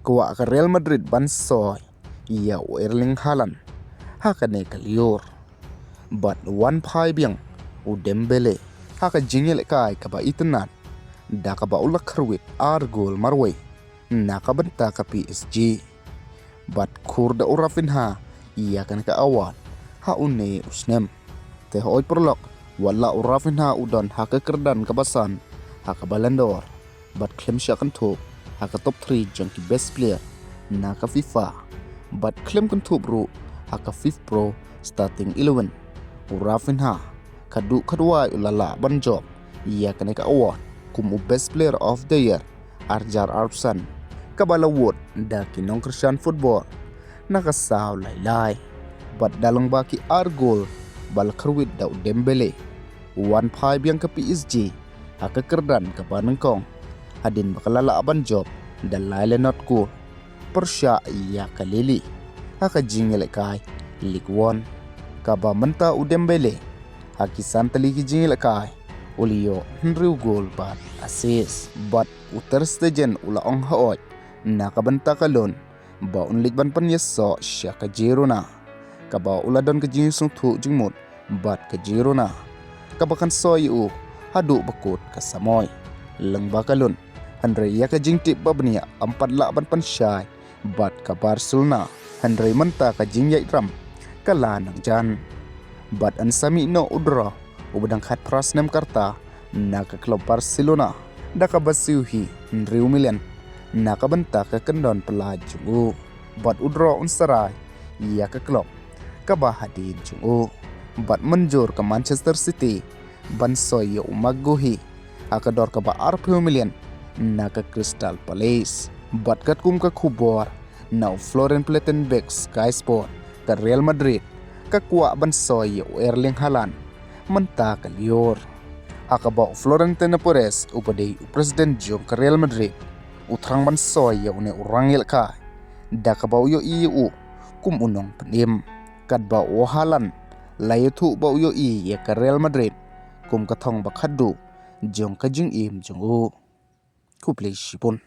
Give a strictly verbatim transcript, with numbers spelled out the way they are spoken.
Kwah ka Real Madrid ban soi ïa u Erling Haaland ha kane ka lyiur. Bad wan phai biang u Dembele ha ka jingïalehkai kaba itynnad, da kaba u la kyrwit ar gol marwei na ka bynta ka P S G. Bad khur da u Raphinha ïa kane ka award ha une u snem. Te hoi paralok, wat la u Raphinha u don ha ka kyrdan kaba san ha ka Ballon d'Or, bad khlem shah kynthup ha ka top three jong ki best player na ka FIFA, bad khlem kynthup ruh ha ka FIFPro Starting Eleven. U Raphinha khadduh khadwai u la lah ban jop ïa kane ka award kum u Best Player of the Year ar hajar arphew san, kaba la vote da ki nongkyrshan football na ka saw lai lai. Bad da lyngba ki ar gol ba la kyrwit da u Dembele, wan phai biang ka P S G ha ka kyrdan kaba nyngkong, hadien ba ka la lah ban jop da lai lynnot gol pyrshah ïa ka Lille ha ka jingïalehkai Ligue One, kaba mynta u Dembele ha ki san tylli ki jingïalehkai u la ïoh hynriew gol bad assist. Bad u Ter Stegen u la ong hooid na ka bynta ka loan ba un leit ban pynïasoh sha ka Girona, kaba u la don ka jingsngewthuh jingmut bad ka Girona, kaba kan soi ïa u haduh ba kut ka samoi lyngba ka loan. Hynrei ïa ka jingtip ba bniah ym pat lah ban pynshai bad ka Barcelona, hynrei mynta ka jingïaid ram ka la nang jan. Bad yn sa mih noh u Dro, uba dang khatphra snem ka rta na ka klub Barcelona, da kaba siew hi hynriew million na ka bynta ka kyndon pyllait jong u. Bad u Dro un sa rai ïa ka klub kaba hadien jong u. Bad mynjur ka Manchester City ban soi ïa u Marc Guehi ha ka dor kaba arphew million na ka Crystal Palace. Bad katkum ka khubor na u Florian Plettenberg, Sky Sport, ka Real Madrid ka kwah ban soi ïa u Erling Haaland mynta ka lyiur, ha kaba u Florentino Perez, uba dei u president jong ka Real Madrid, u thrang ban soi ïa une u nongïalehkai, da kaba u ïohi ïa u kum u nongpynim, katba u Haaland la ïathuh ba u ïohi ïa ka Real Madrid kum ka thong ba khatduh jong ka jingim jong u. Khublei shibun.